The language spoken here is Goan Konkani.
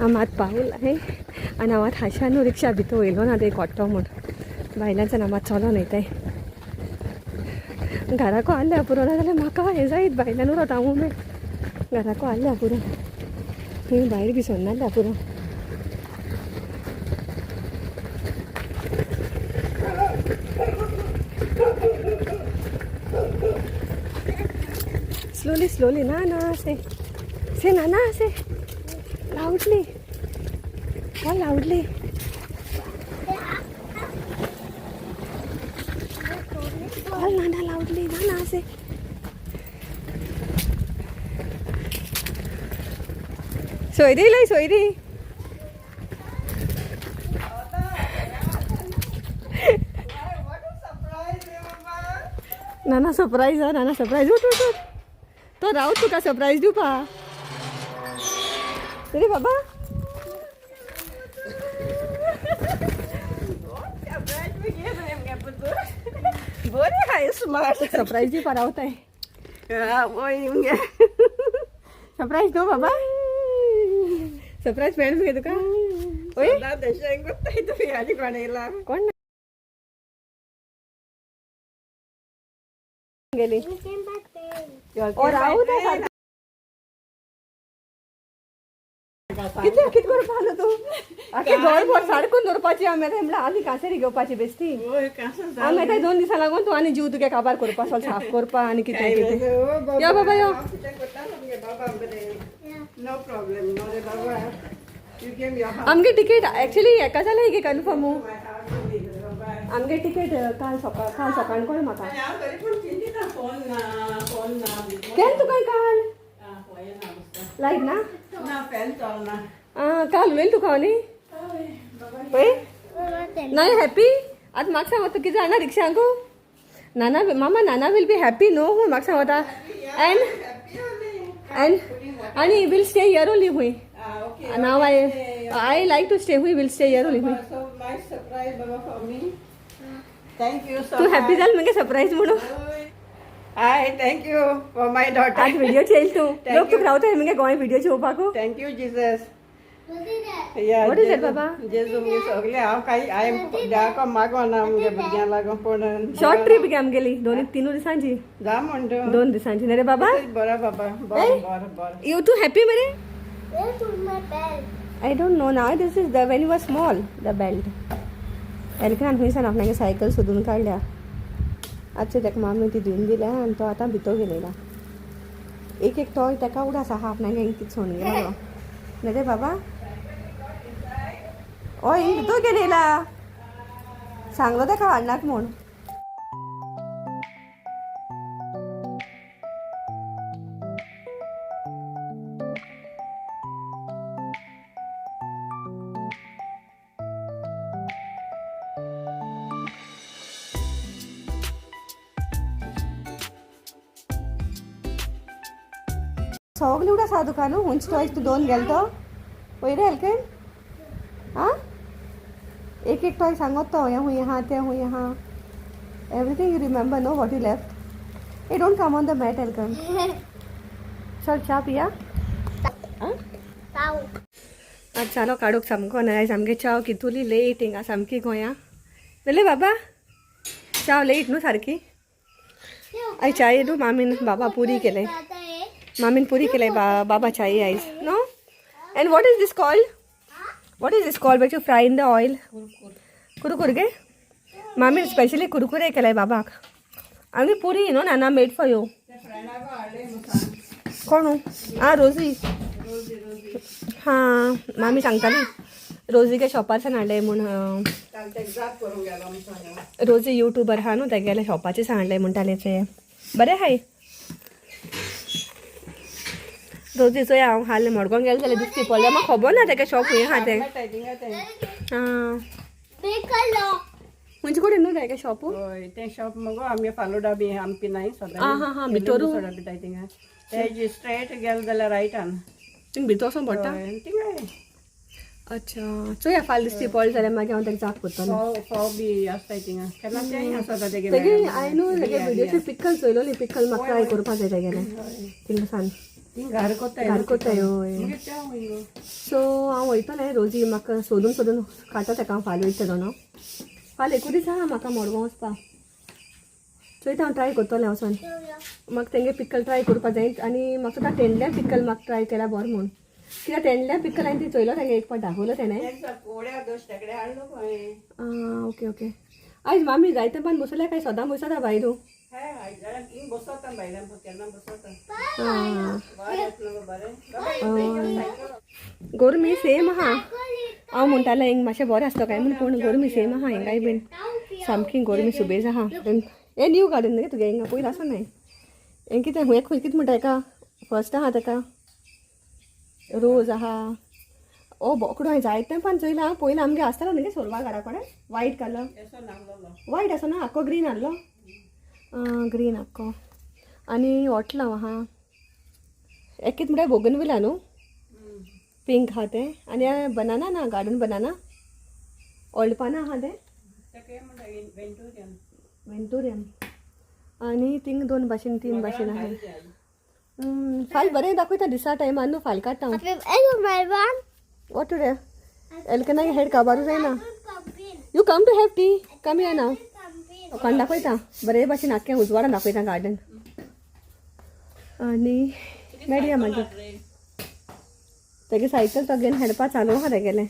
हांव मात पावलां आनी हांव आतां हांशा न्हू रिक्षा भितर वयलो ना ते कोट्टो म्हूण भायल्यान हांव मात चलोन वयताय. घराको आहल्या पुरो, ना जाल्यार म्हाका हें जायत भायल्यान उरत हांव उमेद. घराको आहल्या पुरो, थंय भायर बी सरनासल्या पुरो. स्लोली स्लोली, ना ना से से ना ना से लाउडली, कॉल लाउडली. कॉल ना ना लाउडली, ना ना से. सोयरी लय सोयरी. नाना सरप्राईज हा, नाना सरप्राईज. उठ उठ उठ, तो रावत तुका सरप्राईज दिवपा. रे बाबा बरी हाय स्मार्ट. सरप्राईज दिवपा रावताय. वय मगे. सरप्राईज न्हू बाबा, सरप्राईज मेळ्ळें मगे तुका. ओय तशें कोत्ताय तुमी आनी कोण येयला? कोण गेली? ओ रावत आसा. कितें कितें करपा आसलो तूं? आख्खें घर भर सारकून दवरपाची हांव मेळटा म्हणल्यार आनी कांसेरी घेवपाची बेश्टी. वय कांसो. हांव मेळटा 2 दिसां लागून तूं आनी जीव तुगे काबार करपा, सगळें साफ करपा आनी कितें कितें. यो बाबा यो. नो प्रॉब्लेम नो रे बाबा, you came your आमगे टिकेट एक्चुली हेका जालें की कन्फर्म. आमगे टिकेट काल सकाळ, काल सकाळ कळ्ळें म्हाका. हांव तरी पूण चिंतिता, फोन ना, फोन ना. केन्ना तुका काल लायट ना? ना, फॅन चलना. आं, काल उलयलें तुका हांव न्ही? पळय नाही हॅपी. आतां म्हाका सांग तूं कितें जाणा रिक्षांकू नाना मामा, नाना will be happy न्हू म्हाका सांगता. एंड एंड आनी will stay here only हुंय. Okay. Now I like to stay हुंय, will stay here only हुंय. So nice surprise, Baba, for me. Thank you so तूं हॅपी much. जाल मगे सरप्राईज म्हणून. Hi, thank you for my daughter. आज व्हिडिओ चेयल तूं. Thank लोक तुका you. रावताय मगे गोंय व्हिडिओ चोवपाक. Thank you, Jesus. Yeah, What is it, जेजू- बाबा? जेजू मुगे सगळे हांव काही हांवें देवाक मागोना मुगे भुरग्यां लागून पूण शॉर्ट ट्रीप गे आमगेली, दोन तीन दिसांची. जा म्हणटा. 2 दिसांची न्ही रे बाबा? बरें बाबा, बरें बरें बरें. You तूं हॅपी मरे? Where put my belt? I don't know now. This is the when you were small, the belt. एलकान खंयसान आपणागे सायकल सोदून काडल्या. आजचे ताका मामी ती दिवन दिल्या आनी तो आतां भितर गेलेला. एक एक टॉय ताका उडास आहा आपणागे कितें सोडून गेलो न्ही रे बाबा? हय, हिंग भितर गेलेला. सांगलो ताका हाडनाक म्हूण. सगळे उडास आहा तुका न्हू? खंयचे टॉयज तूं दोन गेलो तो पळय रे एलकेन. आं, एक एक टॉय सांगत तो, हें खूंय आहा, तें खूंय आहा. Everything you remember no, what you left. A don't come on the mat, एलकन. चल च्या पिया. Cow. आतां चालो काडूंक सामको ना. सामकी च्याव कितुली लेट हिंगा सामकी गोंया जालें बाबा. च्याव लेट न्हू सारकी. आयज च्याय न्हू मामीन बाबा पुरी केले. मामीन पुरी केले, बाबा च्याय आयज no. And what is this called? What is this called which you fry in the oil? कुरकुर गे. मामीन स्पेशली कुरकुरे केले बाबाक आनी पुरी न्हू नाना मेड फॉर you. कोण आं? रोजी. हां, मामी सांगताली रोजी शॉपार हाडले म्हूण. जाप करूंक गेलो आमचो. रोजी युट्यूबर आहा न्हू, तेगेले शॉपाचेर सांगले म्हणटाले ते. बरें हाय रोजी. चोय हांव हाल मडगांव गेलें जाल्यार दिसती पडलें. म्हाका खबर ना तेगे शॉप खंय आहा तें. थिंगा तें. आं. Piccolo. खंयचे कडेन न्हू तेगे शॉप? हय, तें शॉप मगो आमगे फालुडा बी आमी पिनाय सदां. आं, हां, हां, भितरू? सोडा पिताय थिंगा. ते स्ट्रेट गेले जाल्यार रायटान. थिंग भितर वचोन पडटा. थिंगा. अच्छा, चोया फाल्यां दिसती पडलें जाल्यार मागीर हांव तेका जाप करतलें. फोव फोव बी आसताय थिंगा केन्ना, तेंय आसता तेगे. तेगे हांवें न्हू तेगे व्हिडियोचेर पिक्कल चोयलोली. पिक्कल म्हाका ट्राय करपा जाय तेगेलें थिंगा सान. ती घार कोत्ताय. घार कोत्ताय, हय. मुगे च्याव हिंगो. सो हांव वयतलें रोजी म्हाका सोदून सोदून काडटा तेका. हांव फाल्यां वयतलो न्हू, फाल्यां एकूच दीस आहा म्हाका मडगांव वचपा. चोयता, हांव ट्राय करतलें वचोन. म्हाका तेंगे पिक्कल ट्राय करपा जाय आनी म्हाका सुद्दां तेंडल्या पिक्कल म्हाका ट्राय केल्या बरें म्हूण, कित्याक तेंडल्या पिक्कल हांवें ती चोयलो, तेंगे एक फावट दाखयलो तेणें. तेंचा कोड्या दोश तेकडे हाडलो खंय. आं, ओके ओके. आयज मामी जायते पान बसल्या काय सदां बसता भायर? हे आयज हिंग बसोता भायल्यान, केन्ना बसोता. आं. बरें आसलो गो, बरें बाबा. गोरमी सेम आहा. हांव म्हणटालें हिंग मातशें बरें आसतो काय म्हूण, पूण गोरमी सेम आहा हिंगाय बीन. सामकी गोरमी सुबेज आहा. हे न्यू गार्डन न्ही तुगे? हिंगा पयलीं आसा न्हय हें? कितें हें खंय कितें म्हणटा हेका? फर्स्ट आहा तेका रोज आहा. ओ बोकडो हांवें जायते तेंपान चोयला. पयलीं आमगे आसतालो न्ही सोलवा घरा कडेन, वायट कलर. येसो नागलोलो. वायट आसा ना, आख्खो ग्रीन आहलो, ग्रीन आख्खो. आनी वॉटलांव आहा. एक कितें म्हणटा, बोगनविला न्हू, पिंक आहा तें. आनी बनाना ना, गार्डन बनाना ओल्ड पाना आहा तें. तेका म्हणटा वेंटुरियन. वेंटुरियम. आनी थिंग दोन भाशेन, तीन भाशेन आहा. फाल बरें दाखयता दिसा टायमार न्हू, फाल काडटा हांव. What today एलकेना हेड काबारू जायना. You come to have tea, come या ना. लोकांक दाखयता बरे भाशेन, आख्खें उजवाडान दाखयता गार्डन आनी मेळया मागीर. तेगे सायकल तो घेवन हेडपा चालू आहा तेगेलें.